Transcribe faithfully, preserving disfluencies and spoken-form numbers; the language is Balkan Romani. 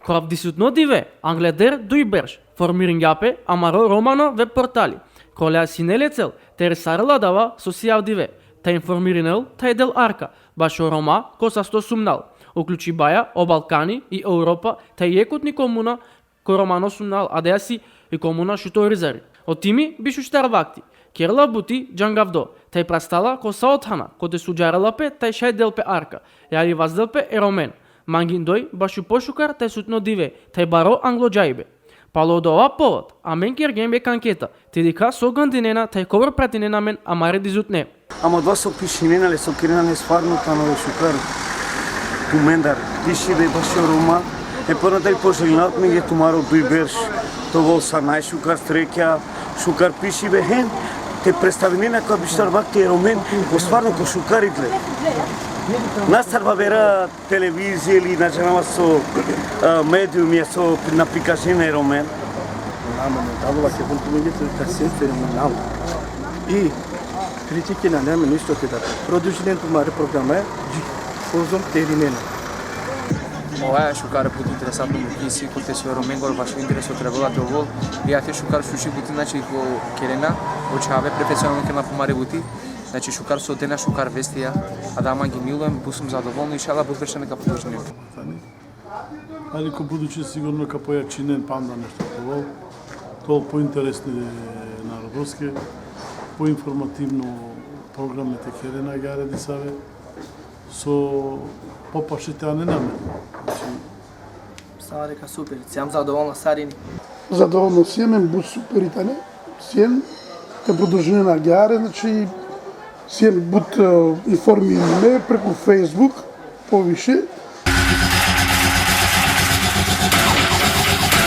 Ko avdisutno dive, angleder duj berš, formiringja pe amaro romano web portali, kolea sine le cel te resarel adava so si avdive, te informirinel te del arka bašo Roma ko sasto sumnal, uključibaja o Balkani i Evropa, te jekutni komuna ko romano sumnal, adaja si i komuna Šuto Orizari. O timi biš u štar vakti kerela buti džangavdo, te prastala ko sa o thana kote sudžarela pe te šaj del pe arka, jali vazdel pe e Romen. Mangindoj bašo pošukar te sutno dive, te baro anglo džajbe. Palo dova povod, amen kergjem jekh anketa, te dikha so gandinena te kobor pratinena amen amare dizutne. Ama dova so pišinena le, so kerena le, stvarno tano le šukar tumendar. Pišibe bašo Roma, e pona taj poželinava menge tumaro duj berš te ovel sa najšukar srekja, šukar pišibe hem te predstavinena ko biš u štar vakti e Romen, ko stvarno ko šukar igle. Na sar avera televizija ili na džanava so, a, medium je so na prikažina e Romen. Nama ne dalo, vakergjem tumenge, to ka si fenomenalno. I kritike nane amen ništo te da. Produžinen tumare programe, dži, kozom te rinena. Ova šukar but interesantno buti si, kote so e Romengoro bašo interes so trebela te ovel. I ate šukar šuži buti, znači, ko kerena, o čhave profesionalno kerena tumare buti. Znači, šukar so dena šukar vestija, adava mange milo, em but sum zadovolno, inšala but berša neka produžinen. Ali ko buduće sigurno ka pojačinen panda nešto te ovel. Te ovel pointeresno narodoske, poinformativno programe te kerena agjaar disave, so popaše te anena amen. Znači, samo deka super, sijam zadovolno sarini. Zadovolno siem, em but super i tane. Siem te produžinen agjaar, znači, siem but, e, informirime preku Facebook, poviše,